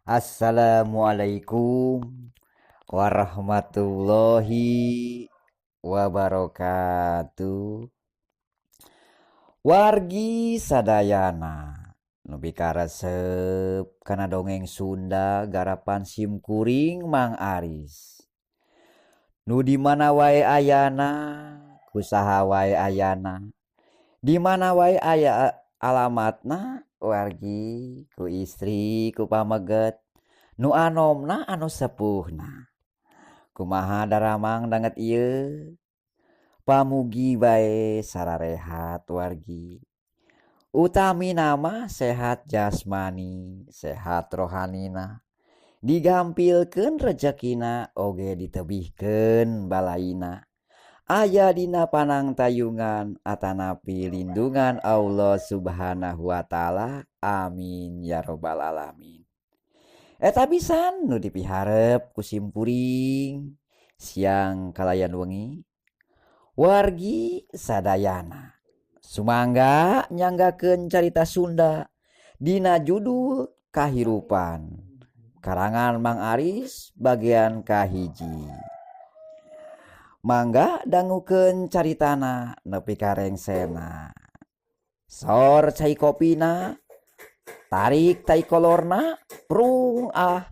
Assalamualaikum warahmatullahi wabarakatuh. Wargi sadayana nu pikaresep kana dongeng Sunda garapan simkuring Mang Aris. Nu di mana wae ayana, kusaha wae ayana, di mana wae aya alamatna, wargi ku istri ku pameget nu anomna anu sepuhna. Kumaha daramang danget ieu? Pamugi bae sararehat wargi. Utami nama sehat jasmani, sehat rohanina. Digampilkeun rejekina oge ditebihkeun balaina. Aya dina panangtayungan atanapi lindungan Allah Subhanahu wa taala. Amin ya robbal alamin. Eta pisan nu dipiharep ku simkuring siang kalayan wengi. Wargi sadayana sumangga nyanggakeun carita Sunda dina judul Kahirupan karangan Mang Aris bagian kahiji. Mangga dangukeun caritana nepi ka rengsena. Sor cai kopina, tarik tai kolorna, prung ah.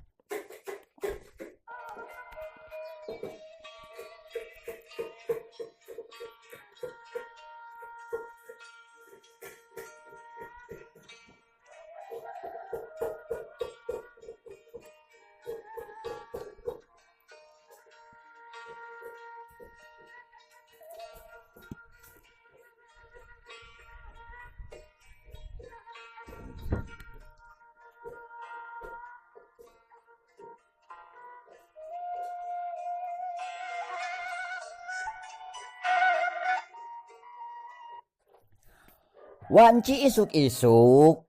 Wanci isuk-isuk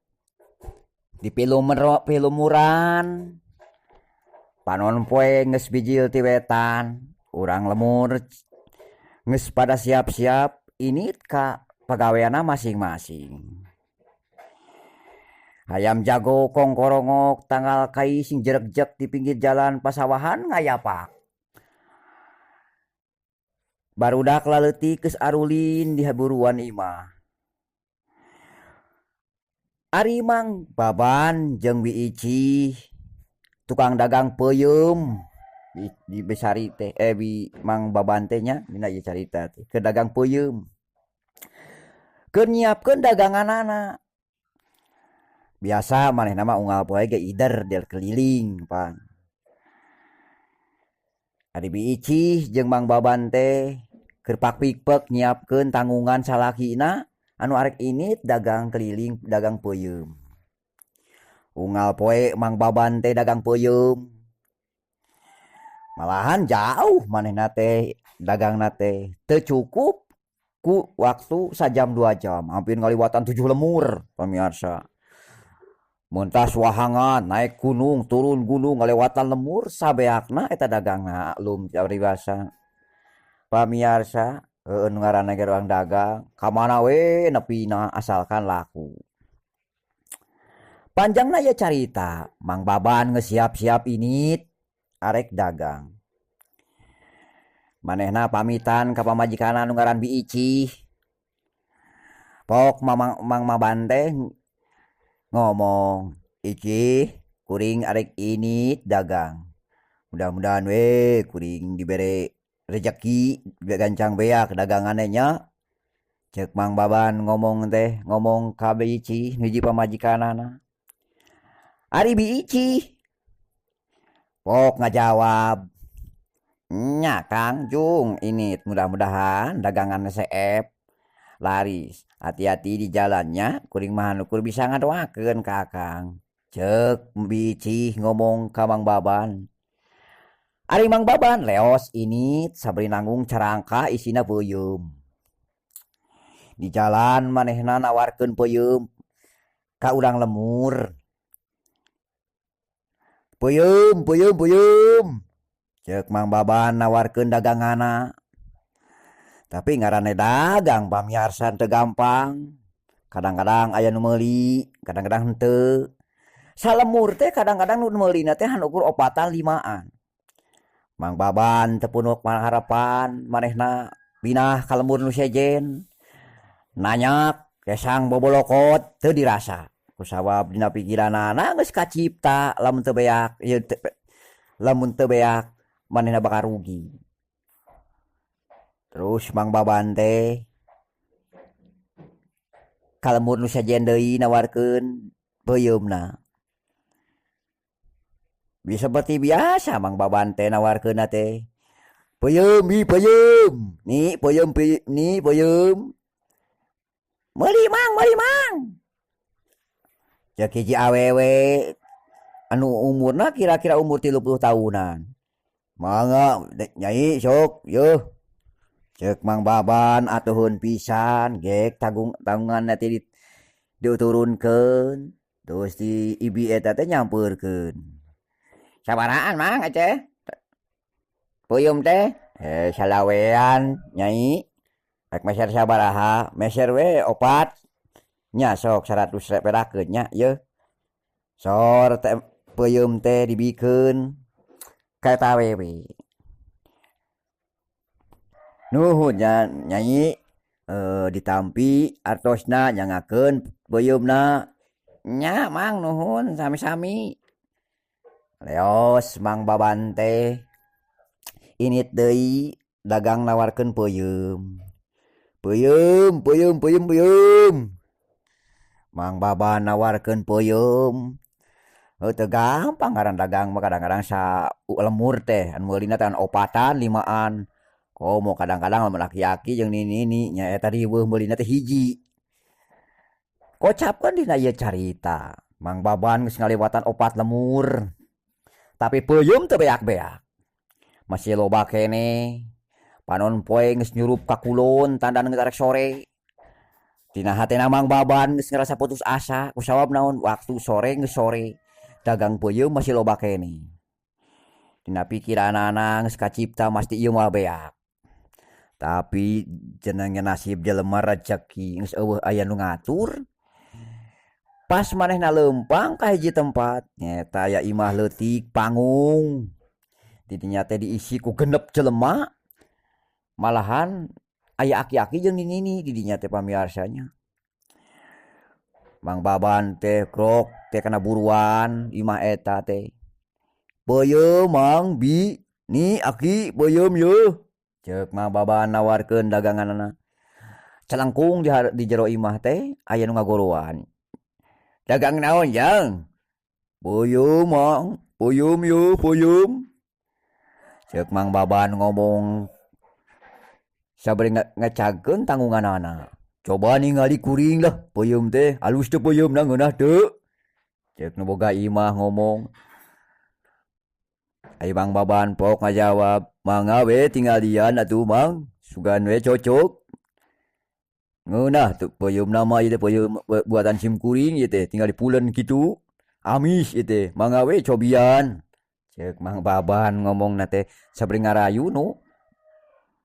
di pilumuran panon poe geus bijil ti wetan, urang lemur geus pada siap-siap ini ka pagaweanna masing-masing. Hayam jago kongkorongok tanggal kai sing jeregjek di pinggir jalan pasawahan ngayapak. Barudak laleutik geus arulin di haburuan imah. Ari Mang Baban jeung Bi Ici tukang dagang peuyeum di besari teh Bi Mang Baban teh nya dina ieu carita teh keur dagang peuyeum. Keur nyiapkeun daganganana. Biasa manehna mah unggal poe ge ider del keliling pan. Ari Bi Ici jeung Mang Baban teh keur pakpikpek nyiapkeun tanggungan salakina anu arek ini dagang keliling dagang peuyeum. Unggal poe Mang Baban teh dagang peuyeum. Malahan jauh manehna teh dagangna teh teu cukup ku waktu sajam 2 jam, hampir ngaliwatan 7 lemur pamirsa. Mentas wahangan naik gunung turun gunung ngalewatan lemur sabeakna eta dagangna lum paribasa. Pamirsa heueuh nu ngaranna ge urang dagang ka mana we nepina asalkan laku. Panjangna ieu carita Mang Baban geus siap-siap init arek dagang. Manehna pamitan ka pamajikanna nu ngaran Bi Ici. Pok Mang Baban teh ngomong, "Ici, kuring arek init dagang. Mudah-mudahan we kuring dibere rejeki gancang beak dagangannya nya." Cek Mang Baban ngomong teh, ngomong ka Bi Ici hiji pamajikanana. Ari Bi Ici pok ngajawab, "Nya Kang Jung ini mudah-mudahan dagangan seep laris. Hati-hati di jalannya, kuring mah ukur bisa ngadoakeun ka Akang." Cek Bi Ici ngomong ka Mang Baban. Ari Mang Baban leos ini sabari nanggung carangka isina peuyeum. Di jalan manehna nawarkeun peuyeum ka urang lemur. Peuyeum, peuyeum, peuyeum. Cek Mang Baban nawarkeun daganganna. Tapi ngaranna dagang pamiarsa teu gampang. Kadang-kadang aya nu meuli, kadang-kadang henteu. Salemur teh kadang-kadang nu meulina teh han ukur opatan limaan. Mang Baban teu punuk harapan manehna pinah ka lembur nu sejen. Nanyak kesang bobolokot teu dirasa. Kusabab dina pikiranana geus kacipta lamun teu beak ieu teu lamun teu beak manehna bakal rugi. Terus Mang Baban teh ka lembur nu sejen deui nawarkeun peuyeumna. Seperti biasa Mang Baban teh nawarkeunna teh. Peuyeum bi peuyeum. Ni peuyeum ni peuyeum. Meuli Mang, meuli Mang. Ceuk hiji awewe anu umurna kira-kira umur 30 tahunan. Mangga nyai sok yeuh. Ceuk Mang Baban atuhun pisan gek tanggung tanggunganna teh diturunkeun terus di ibi eta teh nyampeurkeun. Sabarahaan Mang eceh? Peuyeum teh salawean nyai. Rek meser sabaraha? Meser we opat. Nya sok 100 perakeun nya yeuh. Sor teh peuyeum teh dibikeun ka eta awewe. Nuhun nya nyai ditampi artosna nyangakeun peuyeumna. Nya Mang nuhun sami-sami. Leos Mang Baban teh init deui dagang nawarkeun peuyeum. Peuyeum peuyeum peuyeum peuyeum. Mang Baban nawarkeun peuyeum. Heuh teu gampang ngaran dagang mah kadang-kadang sa lemur teh anu meulina teh opatan limaan. Komo kadang-kadang lamun aki-aki jeung nini-nini nya eta riweuh meulina teh hiji. Kocapkeun dina ieu carita. Mang Baban geus ngaliwatan opat lemur. Tapi peuyeum teu beak-beak. Masih loba keneh. Panon poe geus nyurup ka kulon tandana geus arek sore. Tina hatena Mang Baban geus ngarasa putus asa kusabab naon waktu sore geus sore. Dagang peuyeum masih loba keneh. Dina pikiranana geus kacipta masti ieu moal beak. Tapi jenenge nasib jelema rejeki geus eueuh aya nu ngatur. Pas manehna leumpang ka hiji tempat nyaeta aya imah leutik panggung. Di dinya teh diisi ku genep jelema. Malahan aya aki-aki jeung nini-nini di dinya teh pamiarsanya. Mang Baban teh krok teh kana buruan imah eta teh. Peuyeum Mang bi ni aki peuyeum yeuh. Ceuk Mang Baban nawarkeun daganganana. Celengkung di jero imah teh aya nu ngagoroan. Dagang naon jang? Peuyeum Mang, peuyeum yeuh peuyeum. Ceuk Mang Baban ngomong sabari ngecagkeun tanggunganana. Coba ningali kuring lah peuyeum teh, alus teu peuyeumna ngeunah teu. Ceuk nu boga imah ngomong. Ai Mang Baban pok ngajawab, mangga we tinggalian atuh Mang, sugan we cocok. Ngeunah teu peuyeumna mah ieu teh peuyeum buatan sim kuring ieu teh, tinggal dipulen kitu. Amis ieu teh, mangga we cobian. Ceuk Mang Baban ngomongna teh sabari ngarayu nu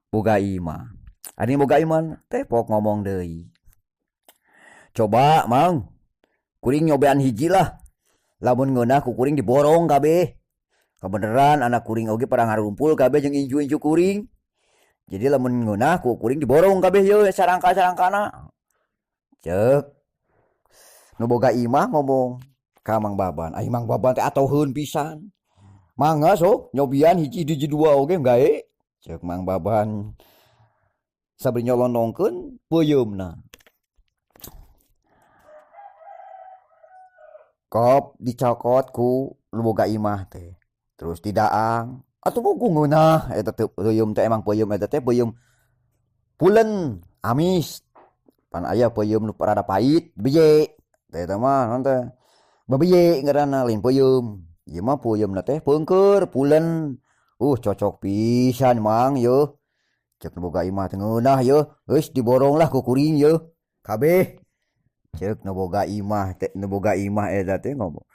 boga imah. Ari boga imah teh pok ngomong deui. Coba Mang, kuring nyobean hiji lah. Lamun ngeunah ku kuring diborong kabeh. Kabeneran anak kuring oge pada ngarumpul kabeh jeung inju-inju kuring. Jadi lamun ngeunah ku kuring diborong kabeh yeuh sarangka-sarangkana. Ceuk nu boga imah ngomong ka Mang Baban. Ai Mang Baban teh atoheun pisan. Mangga sok nyobian hiji hiji dua oge gae. Ceuk Mang Baban sabari nyolondongkeun peuyeumna. Kop dicokot ku nu boga imah teh. Terus didaang. Atuh buku ngeunah eta teh peuyeum teh emang peuyeum eta teh peuyeum pulen amis. Pan aya peuyeum nu rada pahit beye. Teh eta mah naon teh? Babeye ngaranna lain peuyeum. Ieu mah peuyeumna teh peungkeur pulen. Cocok pisan Mang yeuh. Ceuk nu boga imah teh ngeunah yeuh. Geus diborong lah ku kuring yeuh. Kabeh. Ceuk nu boga imah teh nu boga imah eta teh ngomong.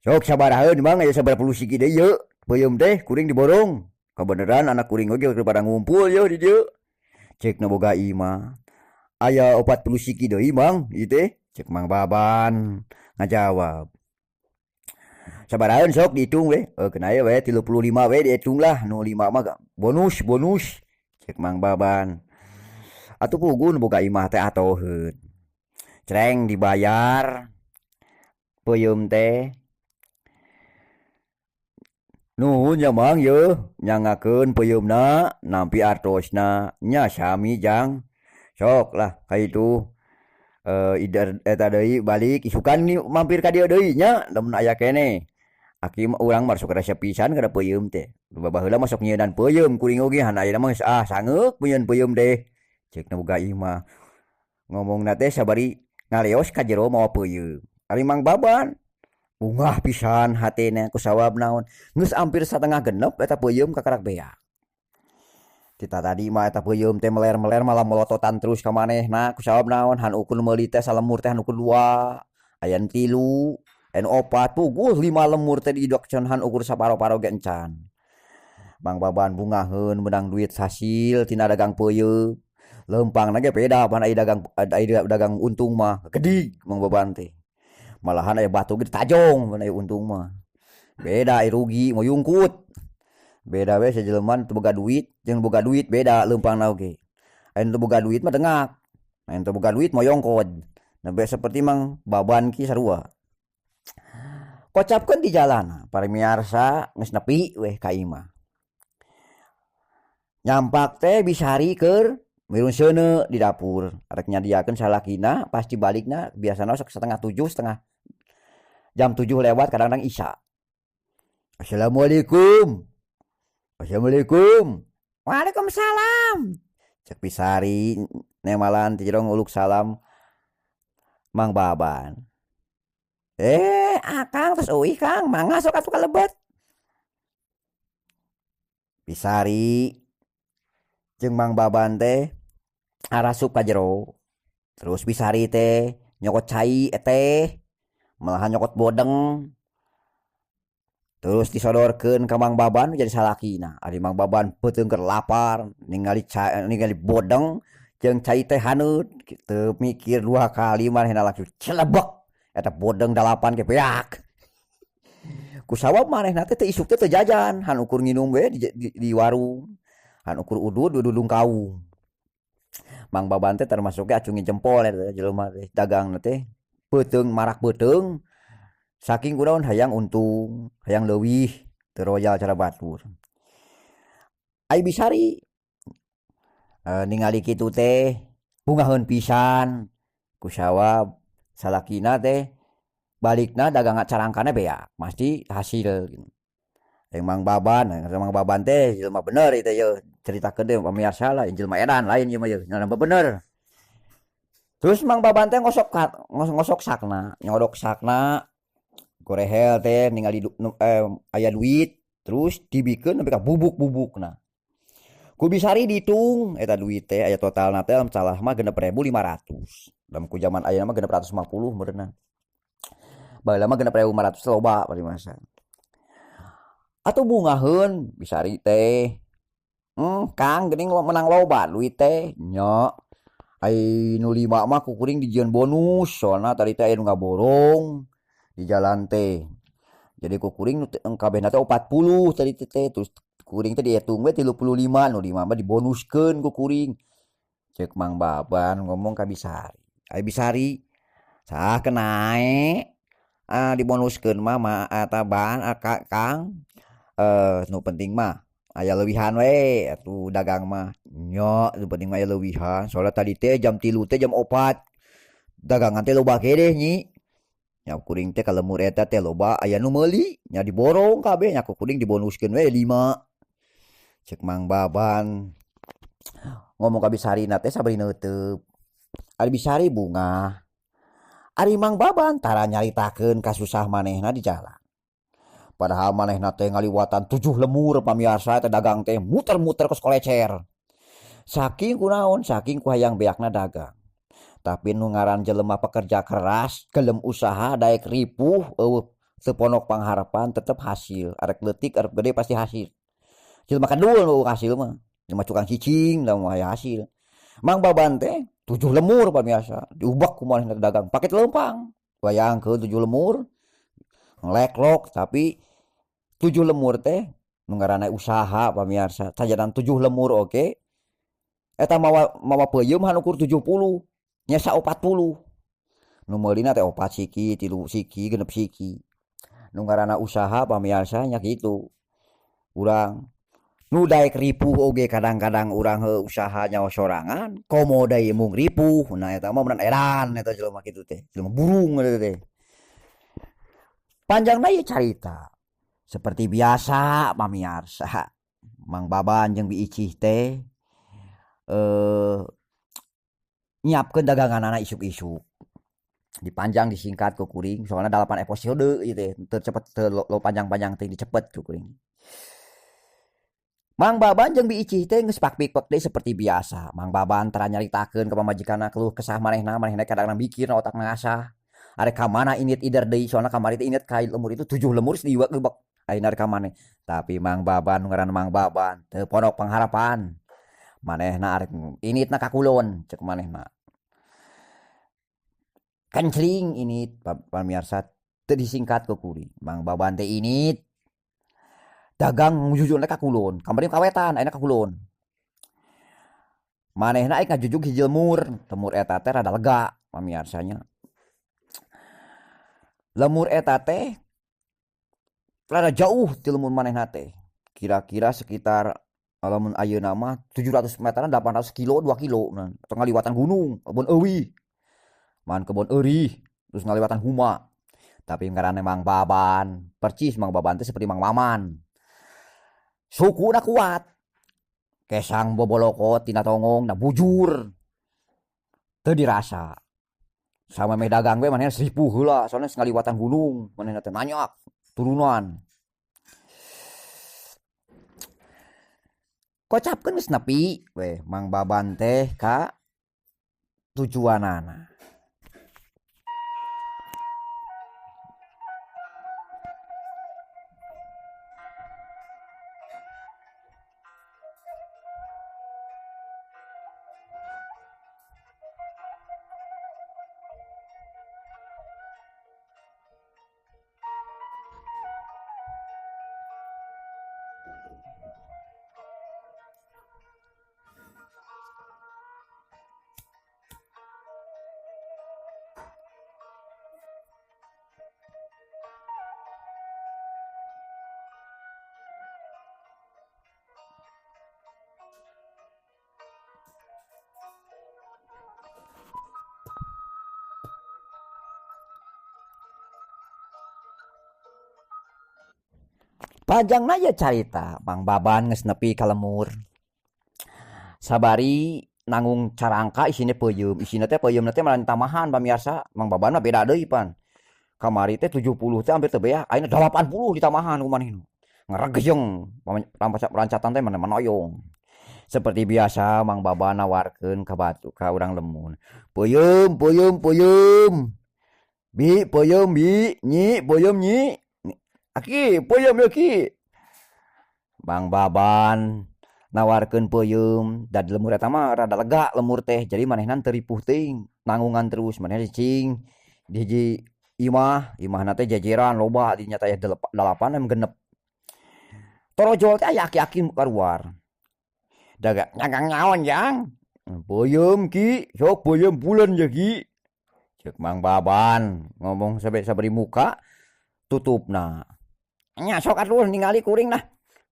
Sok sabarahaeun Mang aya sabaraha puluh siki deui yeuh. Peuyeum teh kuring diborong. Kabeneran anak kuring oge keur pada ngumpul yeuh di dieu. Ceuk nu boga imah. Aya 40 siki deui Mang ieu teh. Ceuk Mang Baban ngajawab. Sabarahaeun sok dihitung we, keun aya we 35 we dihitung lah nu 5 mah bonus bonus cek Mang Baban. Atuh puguh nu boga imah teh atoheun. Cereng dibayar peuyeum teh. Nuhun nya Mang yeuh nyangakeun peuyeumna nampi artosna nya sami jang. Sok lah kaitu ider eta deui balik isukan mampir ka dieu deui nya lamun aya keneh. Aki mah urang mah sok resep pisan kana peuyeum teh. Baheula mah sok nyieunan peuyeum kuring oge han ayeuna mah geus ah sangeuk nyieun peuyeum teh. Cek nu boga imah. Ngomongna teh sabari ngaleos ka jero mawa peuyeum. Ari Mang Baban bungah pisan hatena ku sawab naon geus hampir satengah genep eta peuyeum kakarak beak. Tita tadi mah eta peuyeum teh meler-meler malah melototan terus ka manehna ku sawab naon han ukur meuli teh salemur teh han ukur 2, aya nu 3, aya nu 4, puguh 5 lemur teh diidok can han ukur saparo-paro ge encan. Mang Baban bungaheun meunang duit hasil tina dagang peuyeum. Leumpangna ge beda pan aya dagang aya dagang untung mah gedig Mang Baban teh. Malahan aya batu ge ditajong mun aya untung mah. Beda aya rugi moyungkut. Beda we sajelema teu boga duit jeung boga duit beda leumpangna oge. Aya nu teu boga duit mah dengak. Aya nu teu boga duit moyongkod. Nah, seperti Mang Baban ki sarua. Kocapkeun di jalan, parimiarsa geus nepi weh ka imah. Nyampak teh bisari keur mirun seuneu di dapur. Arek nyadiakeun salakina pasti balikna biasana sok setengah tujuh, setengah jam 7 lewat kadang-kadang isya. Assalamualaikum. Assalamualaikum. Waalaikumsalam. Cek Bisari nemalan ti jero nguluk salam Mang Baban. Akang terus euy Kang, mangga sok atuh kalebet. Bisari jeung Mang Baban teh arasup ka jero. Terus Bisari teh nyokot cai teh, malahan nyokot bodeng. Terus disodorkeun ka Mang Baban jadi salakina. Ari Mang Baban peuteung keur lapar, ningali cai, ningali bodeng jeung cai teh haneut, teu mikir 2 kali manehna langsung celebek. Eta bodeng 8 ge beak. Ku sawab manehna teh teu isuk teh teu jajan, han ukur nginum we di warung. Han ukur udud dudung kaung. Mang Baban teh termasuk ge acungin jempol eta jelema teh dagangna teh peuteung marak peuteung. Saking kunaon hayang untung, hayang leuwih, teu royal cara batur. Ai Bisari ningali kitu teh bungaheun pisan ku sawab salakina teh balikna dagang carangkana beak, pasti hasil. Yang Mang Baban, yang Mang Baban teh jelema bener ieu teh yeuh, caritakeun teh pamirsa lah, jelema edan lain ieu mah yeuh, jelema bener. Terus Mang Baban teh ngosok sakna, nyodok sakna gorehel teh ningali aya duit, terus dibikeun nepi ka bubuk-bubukna. Ku Bisari ditung eta duit teh aya totalna teh lamun salah mah 6.500. Lamun ku jaman ayeuna mah 650 meureunna. Baheula mah 6.500 loba parimasa. Atuh bungaheun Bisari teh. Kang geuning menang loba duit teh nya. Ai nu 5 mah ku kuring dijieun bonus soalna tadi teh aya nu ngaborong di jalan teh. Jadi ku kuring nu kabehna teh 40 tadi teh, terus kuring teh dihitung we 35, nu 5 mah dibonuskeun ku kuring. Cek Mang Baban ngomong ka Bisari. Ai Bisari sah kenae dibonuskeun mah ma eta ban, Kang. Nu penting mah aya leuwihan we atuh dagang mah. Nya nu penting mah aya leuwihan. Soalna tadi teh jam 3 teh jam 4 dagangan teh loba keneh nyi. Nya kuring teh ka lemur eta teh loba aya nu meuli nya diborong kabeh nya ku kuring dibonuskeun we 5. Cek Mang Baban ngomong ka Bisari na teh sabari neuteub. Ari Bisari bungah. Ari Mang Baban tara nyaritakeun kasusah manehna di jalan. Padahal manehna teh ngaliwatan 7 lemur pamiarsa teh dagang teh muter-muter ke kolecer. Saking kunaon, saking ku hayang beakna dagang. Tapi nu ngaran jelema pekerja keras, gelem usaha, daek ripuh, eueuh teu ponok pangharapan tetep hasil. Arek leutik, arek gede pasti hasil. Jelema kadul nu hasil mah. Jelema tukang cicing da mah aya hasil. Mang Baban teh 7 lemur pamiarsa, diubek ku manehna dagang paket leumpang. Bayangkeun 7 lemur. Ngeleklok tapi 7 lemur teh nu ngaranna usaha pamirsa. Sajadan 7 lemur oge eta mawa peuyeum hanukur 70 nyesa 40. Nu meulina teh 4 siki, 3 siki, 6 siki. Nu ngaranna usaha pamirsa nya kitu. Urang nu daek ripuh oge kadang-kadang urang heuh usaha nyawa sorangan, komo deui mung ripuh. Nah eta mah beunang edan eta jelema kitu teh, jelema burung eta teh. Panjangna ieu carita. Seperti biasa pamirsa, Mang Baban jeung Bi Icih teh nyiapkeun daganganana isuk-isuk. Dipanjang disingkat ku kuring, soalna 8 episode ieu teh, teu cepet teu lo panjang-panjang teh dicepet ku kuring. Mang Baban jeung Bi Icih teh geus pakpik-pek deui seperti biasa. Mang Baban tara nyaritakeun ka pamajikanna keluh kesah manehna, manehna kadang-kadang mikir na otakna ngasah. Arek ka mana init ider deui, soalna kamari teh init ka lemur itu 7 lemur geus diwek-gebek. Ayeuna rek ka maneh. Tapi Mang Baban nu ngaranna Mang Baban teu pondok pangharapan. Manehna arek initna ka kulon ceuk manehna. Kencling init pamirsa teu disingkat ku kuring. Mang Baban teh init dagang jujur ka kulon, kamari ka wetan, ayeuna ka kulon. Manehna aing ngajujug hiji lemur, lemur eta teh rada lega pamiarsanya. Lemur eta teh rada jauh ti lemur manehna teh. Kira-kira sekitar lamun ayeuna mah 700 meteran 800 kilo 2 kilo nah, atau ngaliwatan gunung, kebon euwih. Man kebon eurih, terus ngaliwatan huma. Tapi ngaranna Mang Baban, percis Mang Baban teh seperti Mang Maman. Sukuna kuat. Kesang bobolokot tina tonggong na bujur. Teu dirasa. Sama meh dagang we manehna seripuh heula, soalna geus ngaliwatan gunung, manehna teh nanyak turunan. Kocapkeun geus nepi we Mang Baban teh ka tujuanana. Panjangna ye carita, Mang Baban geus nepi ka lemur. Sabari nanggung carangka isine peuyeum, isina teh peuyeumna teh malah tambahan pamirsa. Mang Baban mah beda deui pan. Kamari teh 70 teh hampir teu beah, ayeuna 80 ditambahan ku manehna. Ngaregejeng, rancatan teh mana manoyong. Seperti biasa Mang Baban nawarkeun ka batu ka urang lemur. Peuyeum, peuyeum, peuyeum. Bi, peuyeum bi, nyi, peuyeum nyi. Aki, peuyeum ye ki. Mang Baban nawarkeun peuyeum, da di lemur eta mah rada lega lemur teh, jadi manehna teu ripuh teuing, nanggungan terus manehna cicing di hiji imah, imahna teh jejeran loba di nya teh 8 em genep. Torojol teh aya aki-aki kaluar. Daga nyagang naon jang? Peuyeum ki, sok peuyeum bulan ye ki. Ceuk Mang Baban ngomong sabari muka tutupna. Nya sok atuh ningali kuring lah.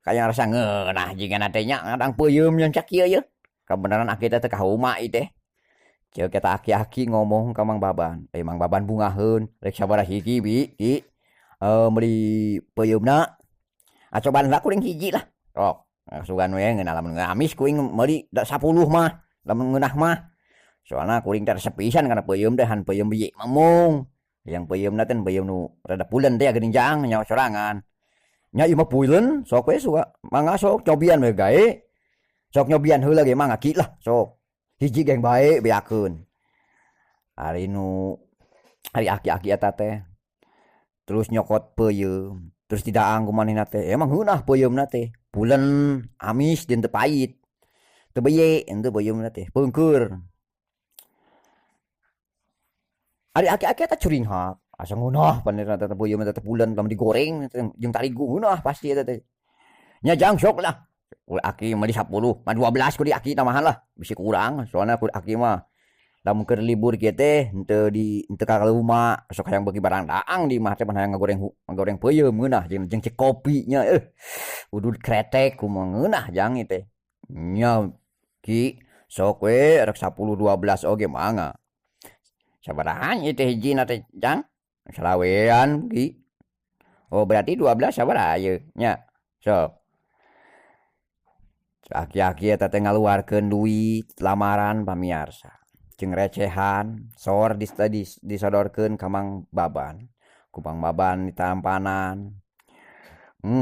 Kaya rasa ngeunah jigana teh nya ngadang peuyeum yang cak kieu ye. Kabeneran aki teh teu kahuma ieu teh. Ceuk eta aki-aki ngomong ka Mang Baban. Mang Baban bungaheun rek sabaraha hiji bi ki. Meuli peuyeumna. Cobaan lah kuring hiji lah. Sok sugan we ngeunah lamun amis kuring meuli 10 mah lamun ngeunah mah. Soalna kuring teh resep pisan kana peuyeum teh han peuyeum biji mamung. Yang peuyeumna teh peuyeum nu rada pulen teh geuning jang nyawa sorangan. Nya ieu mah pulen sok we suka mangga sok cobian we gae. Sok nyobian heula ge mangga ki lah sok. Hiji geng bae beakeun. Ari nu ari aki-aki eta teh terus nyokot peuyeum, terus didaang ku manehna teh. Emang heunah peuyeumna teh. Pulen amis jeung teu pait. Teu beye henteu peuyeumna teh, peungkeur. Ari aki-aki eta curinghak. Asa ngeunah pan eta teh peuyeum eta teh pulen lamun digoreng jeung tarigu ngeunah pasti eta teh. Nya jang sok lah. Ku aki meuli 10, mah 12 ku di aki tambahan lah, bisi kurang soalna ku aki mah lamun keur libur kieu teh henteu di henteu ka rumah sok hayang beuki barang daang di imah teh pan hayang ngagoreng peuyeum ngeunah jeung cek kopi nya udud kretek kumaha ngeunah jang ieu teh. Nya ki sok we rek 10 12 oge mangga. Sabaraha ieu teh hijina teh jang? Salawean ki. Oh berarti 12 sabaraha ieu nya. Sok. Aki-aki eta teh ngaluarkeun duit lamaran pamiarsa. Jeung recehan sor disodorkeun ka Mang Baban. Ku Mang Baban ditampanan.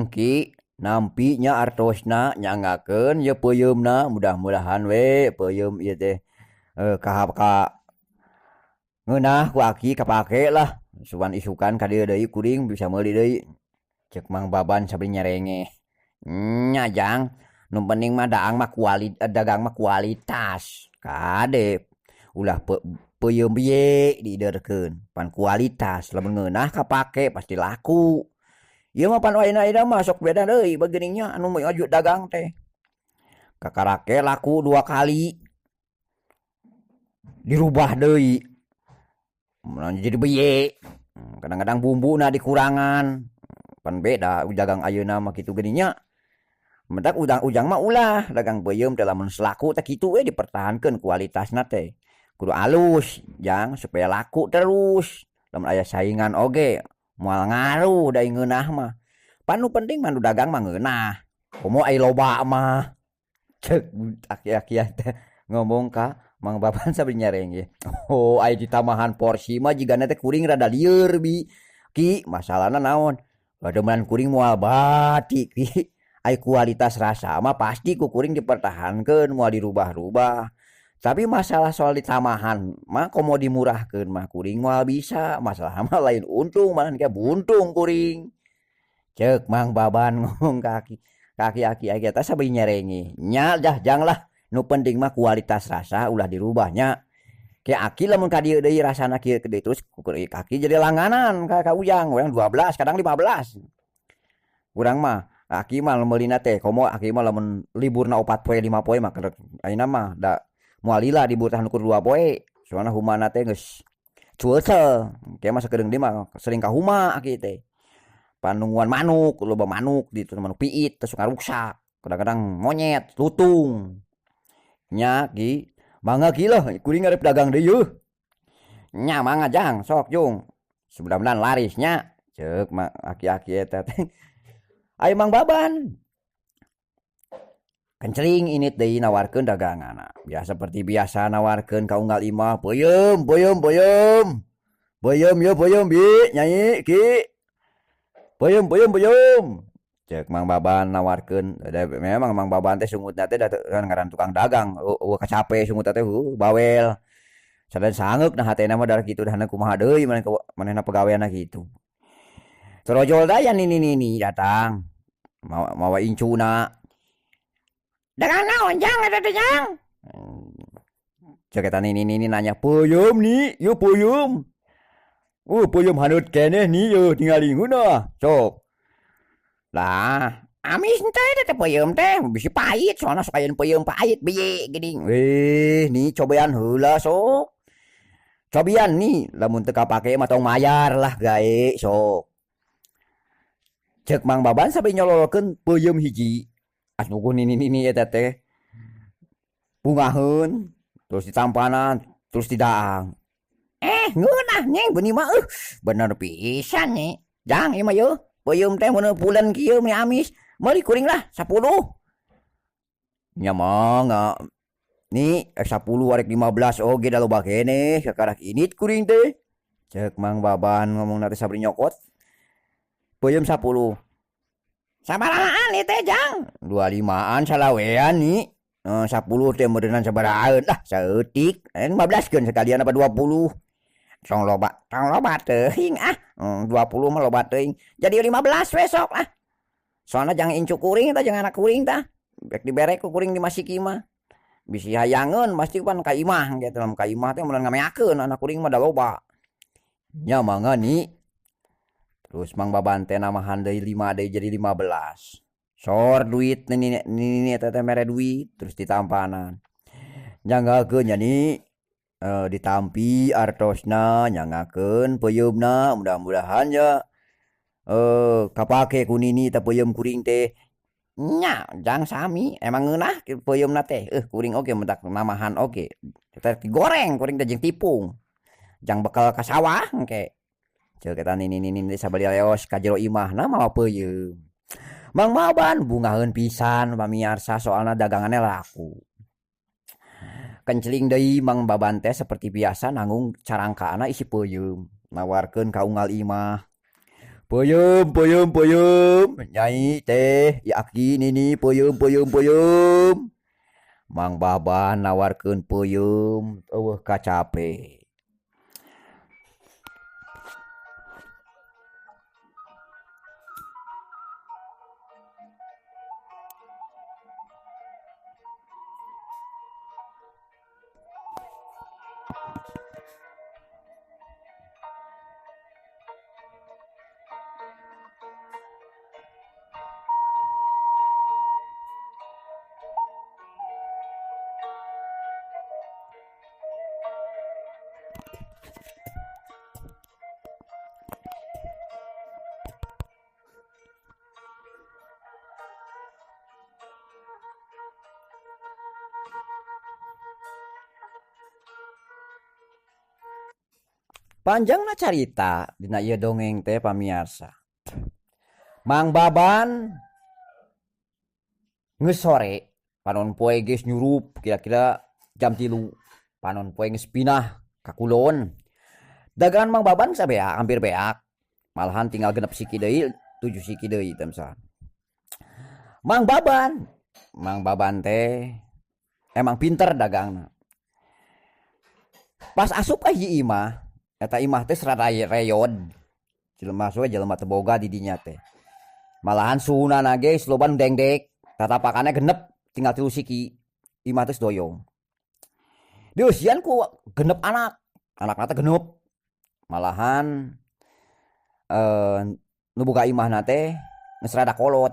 Ki nampi nya artosna nyanggakeun ye peuyeumna mudah-mudahan we peuyeum ieu teh ka ngeunah ku aki kapake lah. Sugan isukan ka dieu deui kuring bisa meuli deui. Ceuk Mang Baban sambil nyerenge. Nya jang, nu penting mah daang mah dagang mah kualitas. Kade ulah peuyeum bieu diideurkeun, pan kualitas lamun ngeunah kapake pasti laku. Ieu mah pan ayeuna mah sok beda deui bageuning nya anu maju dagang teh. Kakarake laku 2 kali. Dirubah deui. Mun jadi beye. Kadang-kadang bumbuna dikurangan. Pan beda dagang ayeuna mah kitu geuning nya. Mentak ujang mah ulah dagang peuyeum teh lamun selaku teh kitu we dipertahankeun kualitasna teh. Kudu alus jang supaya laku terus. Lamun aya saingan oge moal ngaruh da ngeunah mah. Pan nu penting mah nu dagang mah ngeunah. Komo ai loba mah. Ceuk aki-aki teh ngomong ka Mang Baban sambil nyerenge. Oh ai ditambahan porsi mah jigana teh kuring rada lieur bi. Ki masalahna naon? Bademan kuring moal bati ki. Ai kualitas rasa mah pasti ku kuring dipertahankeun moal dirubah-rubah. Tapi masalah soal ditambahan mah komo dimurahkeun mah kuring moal bisa. Masalah mah lain untung malah ke buntung kuring. Ceuk Mang Baban ngomong ka aki. Ka aki-aki eta sambil nyerenge. Nya dah jang lah. Nu penting mah kualitas rasa ulah dirubahnya. Ke aki lamun ka dieu deui rasana kieu deui terus ku aki jadi langganan ka ujang urang 12 kadang 15. Urang mah aki mah meulina teh komo aki mah lamun liburna 4 poe 5 poe mah ayeuna mah da moal lila libur tah ukur 2 poe. Soalna humana teh geus cueucel. Ke mah sakedeung deui mah sering ka huma aki teh. Panungguan manuk, loba manuk di manuk piit teh suka ruksak. Kadang-kadang monyet, lutung. Nya ki mangga ki lah kuring arep dagang deui yeuh. Nya mangga jang sok jung. Mudah-mudahan laris nya. Ceuk mah aki-aki eta teh. Ayo Mang Baban. Kencring init deui nawarkeun daganganna. Biasa seperti biasa nawarkeun ka unggal imah, peuyeum peuyeum peuyeum. Peuyeum yeuh peuyeum bi nyai ki. Peuyeum peuyeum peuyeum. Ceuk Mang Baban nawarkeun, memang Mang Baban teh sungutna teh kan ngaran tukang dagang, eueuh kacape sungutna teh bawel. Sadan sangeuk nah hatena mah darah kitu dahana kumaha deui manehna pagaweanna kitu. Torojol daya nini-nini datang mawa incuna. Dagang naon jang eta teh jang? Ceuk eta nini-nini nanya, "Peuyeum ni, yeuh peuyeum." Peuyeum haneut keneh ni yeuh tingali ngeunah. Sok. Lah, amis teh teh peuyeum teh bisi pahit soalna sok aya peuyeum pahit bieu geuning. Ni cobian heula sok. Cobian ni lamun teu kapake mah tong mayar lah gae sok. Ceuk Mang Baban sampe nyololkeun peuyeum hiji. Asuh nini-nini eta teh. Bungaheun terus ditampanan terus didaang. Ngeunah nyeng beuni mah bener pisan nya. Jang ieu mah yeuh. Peuyeum teh mun bulan kieu meni amis, meuli kuring lah 10. Nya mangga. Ni 10 arek 15 oge da loba keneh kakarak init kuring teh. Ceuk Mang Baban ngomongna teh sabari nyokot. Peuyeum 10. Sabarahaan ieu teh jang? 25-an salawean ni. 10 teh meureunnan sabarahaeun lah saeutik. 15 keun sekalian apa 20. Tong loba teuing ah. 20 mah loba teuing. Jadi 15 we sok ah. Soalna jangan incu kuring tah, jangan anak kuring tah. Bek dibere ku kuring di masiki mah. Bisi hayangeun pasti pan ka imah gitu. Lamun ka imah teh mun ngameakeun anak kuring mah da loba. Nya mangga ni. Terus Mang Baban teh namahan deui 5 deui jadi 15. Sor duit nini eta teh mere duit terus ditampanan. Nyanggakeun nya ni ditampi artosna nyangakeun peuyeumna mudah-mudahan ya kapake ku nini teh peuyeum kuring teh. Nya jang sami emang ngeunah peuyeumna teh kuring oge mentak namahan oge. Teh digoreng kuring teh jeung tipung. Jang bekal ka sawah engke. Ceuk eta nini-nini teh sabari leos ka jero imahna mawa peuyeum. Mang Baban bungaheun pisan pamiarsa soalna daganganna laku. Kenceling deui Mang Baban teh seperti biasa nanggung carangkaana isi peuyeum, nawarkeun ka unggal imah. Peuyeum peuyeum peuyeum, nyai teh ieu aki nini peuyeum peuyeum peuyeum. Mang Baban nawarkeun peuyeum eueuh kacape. Panjangna carita dina ieu dongeng teh pamiarsa. Mang Baban geus sore panon poe geus nyurup kira-kira jam 3. Panon poe geus pinah ka kulon. Dagangan Mang Baban geus beak, hampir beak. Malahan tinggal 6 siki deui, 7 siki deui teh misalkan. Mang Baban teh emang pinter dagangna. Pas asup ka hiji imah, eta imah teh serada reyod. Jelema we jelema teu boga di dinya teh. Malahan suhunana ge loba nu dengdek, tatapakanna genep tinggal 3 siki. Imah teh doyong. Dieusian ku genep anak, anakna teh genep. Malahan nu boga imahna teh geus rada kolot.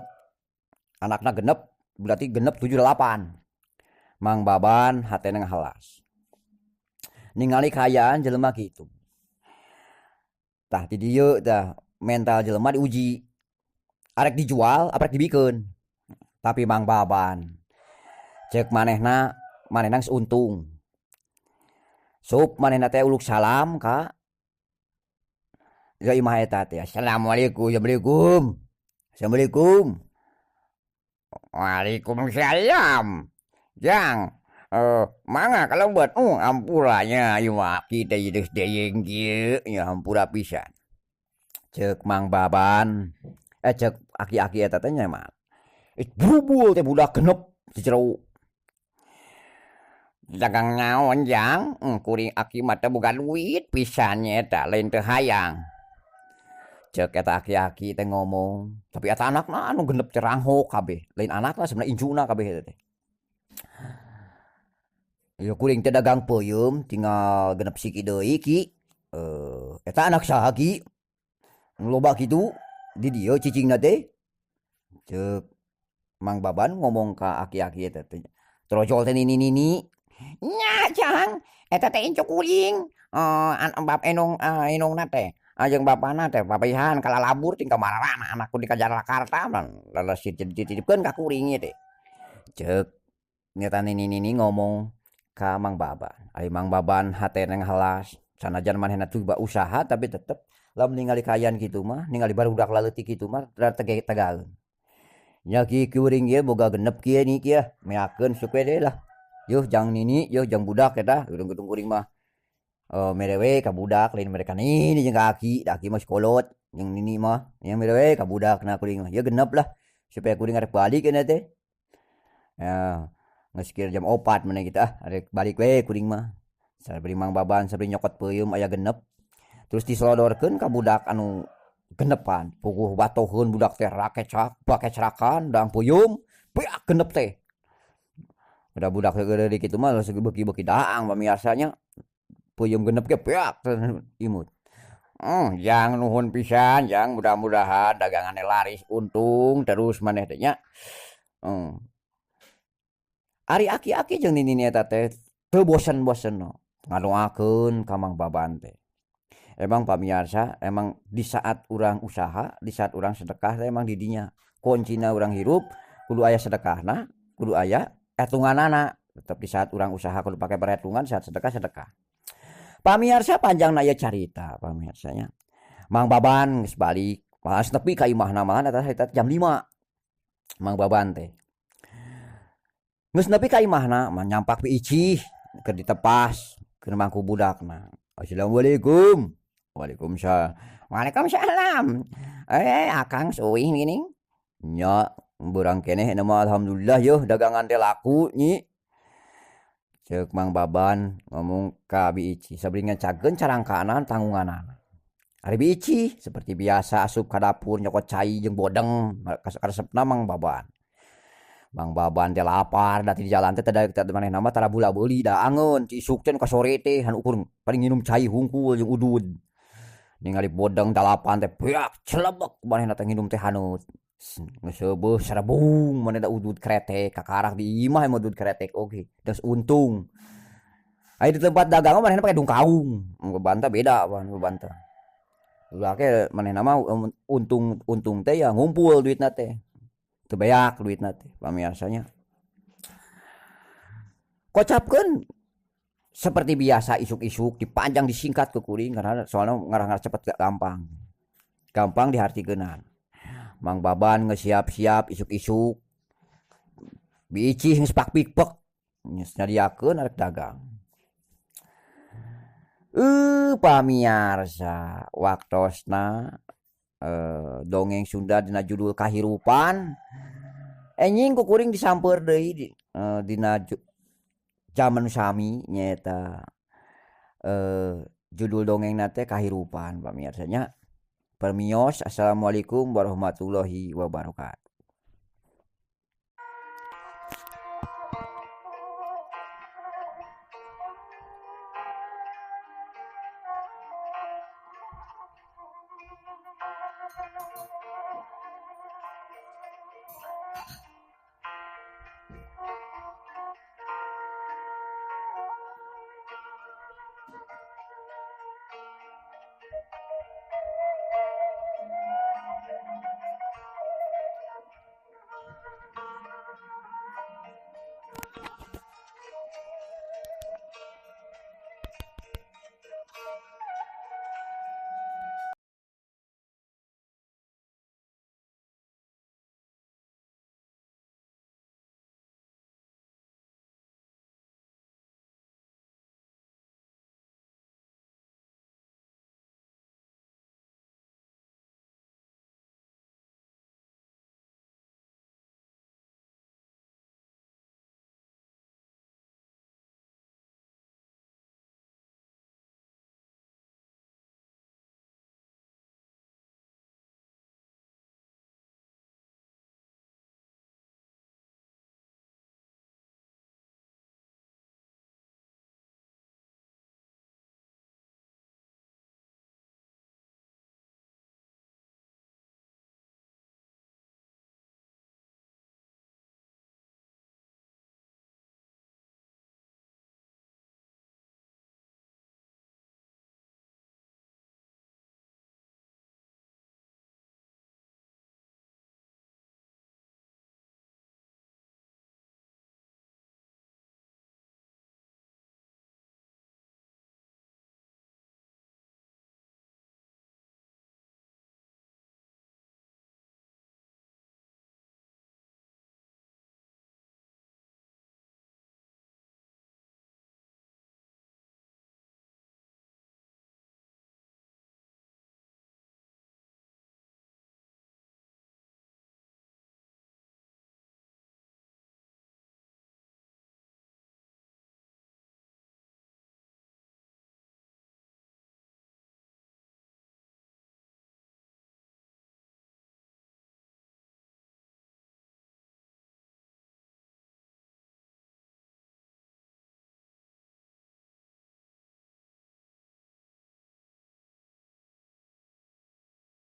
Anakna genep berarti genep 7 8. Mang Baban hatena ngahalas. Ningali kaayaan jelema kitu. Tah di dieu tah mental jelema diuji. Arek dijual apa arek dibikeun. Tapi Mang Baban ceuk manehna, manehna geus untung. Sup manehna teh uluk salam ka ya imah eta teh. Assalamualaikum, assalamualaikum. Assalamualaikum. Waalaikumsalam. Jang, mangga kalau buat ampuranya ieu mah kita geus deyeng kieu nya hampura pisan. Ceuk Mang Baban, ceuk aki-aki eta teh nya mah. Brubul teh budak genep di jero. Dagang naon jang? Kuring aki mah teh boga duit pisan nya eta lain teu hayang. Ceuk eta aki-aki teh ngomong, tapi eta anakna anu genep teh ranghok kabeh. Lain anakna sebenarnya incuna kabeh eta teh. Ya kuring teh dagang peuyeum tinggal 6 siki deui ki. Eta anak saha ki? Loba kitu di dieu cicingna teh. Ceuk Mang Baban ngomong ka aki-aki eta teh. Trojol teh nini-nini. Nya jang, eta teh incu kuring. Bap enong enongna teh. Jeung bapana teh papihan kalalabur ting ka marana anakku di ka Jakarta leles dititipkeun ka kuring ieu teh. Ceuk nyata nini-nini ngomong ka Mang Baban. Ari Mang Baban hatena ngahalas. Sanajan manehna coba usaha tapi tetep lamun ningali kaayaan kitu mah, ningali barudak laleutik kitu mah rada tegaeun. Nya ki kuring ieu boga genep kieu ni kieu, meakeun sok we deui lah. Yuh jang nini, yuh jang budak eta, gedung-gedung kuring mah. Mere we ka budak lain mereka nini jeung ka aki, da aki mah sekolot jeung nini mah, yang mere we ka budakna kuring mah. Ieu genep lah supaya kuring arek balik eta teh. Ya, geus kira jam 4 maneh kita arek balik we kuring mah. Sabari Mang Baban sabari nyokot peuyeum aya genep. Terus diselodorkeun ka budak anu genepan, puguh batoheun budak teh rakecak, bakecrakan dang peuyeum, beak genep teh. Udah budak gede kitu mah langsung beuki-beuki daang pamiarsanya. Peuyeum genep ge beak imut. Jang nuhun pisan jang, mudah-mudahan dagangannya laris untung terus maneh teh nya. Ari aki-aki jeung nini eta teh teu bosen-bosen ngadoakeun ka Mang Baban teh. Emang pamirsa, emang di saat urang usaha, di saat urang sedekah teh emang di dinya kuncina urang hirup kudu aya sedekahna, kudu aya etunganana. Tetep di saat urang usaha kudu pake perhitungan, saat sedekah sedekah. Pamirsa panjangna ieu carita pamirsa nya. Mang Baban geus balik, malah nepi ka imahna mah eta harita jam 5. Mang Baban teh geus nepi ka imahna mah nyampak Bi Icih keur ditepas keur mangku budakna. Assalamualaikum. Waalaikumsalam. Waalaikumsalam. Akang suwih gini. Nya beurang keneh eta mah alhamdulillah yeuh dagangan teh laku nyi. Ceuk Mang Baban ngomong ka Bi Icih sabari ngecageun carangkanan tanggunganana. Ari Bi Icih seperti biasa asup ka dapur nyokot cai jeung bodeng karesepna Mang Baban. Mang Baban teh lapar da ti jalan teh teh manehna mah tara bula beuli da angeun ti isuk teh ka sore teh han ukur paling nginum cai hungkul jeung udud. Ningali bodeng dalapan teh beak celebek manehna teh nginum teh haneut. Geus seubeuh sarebung manehna udud kretek kakarak di imah mah udud kretek oge geus untung. Aya di tempat dagang mah manehna pake dungkaung, Mang Baban teh beda Mang Baban teh. Ulah ge manehna mah untung teh ya ngumpul duitna teh. Teu beak duitna teh pamirsa nya. Kocapkeun seperti biasa isuk-isuk dipanjang disingkat ke kuring karena soalnya ngarang-ngarang cepet gampang. Gampang dihartikeunana. Mang Baban geus siap-siap isuk-isuk. Bi Icih geus pakpikpek geus nyadiakeun arek dagang. Pamiarsa waktosna dongeng Sunda dina judul Kahirupan enjing ku kuring disampeur deui dina jaman sami nyaeta judul dongengna teh Kahirupan pamirsa nya. Permios, assalamualaikum warahmatullahi wabarakatuh.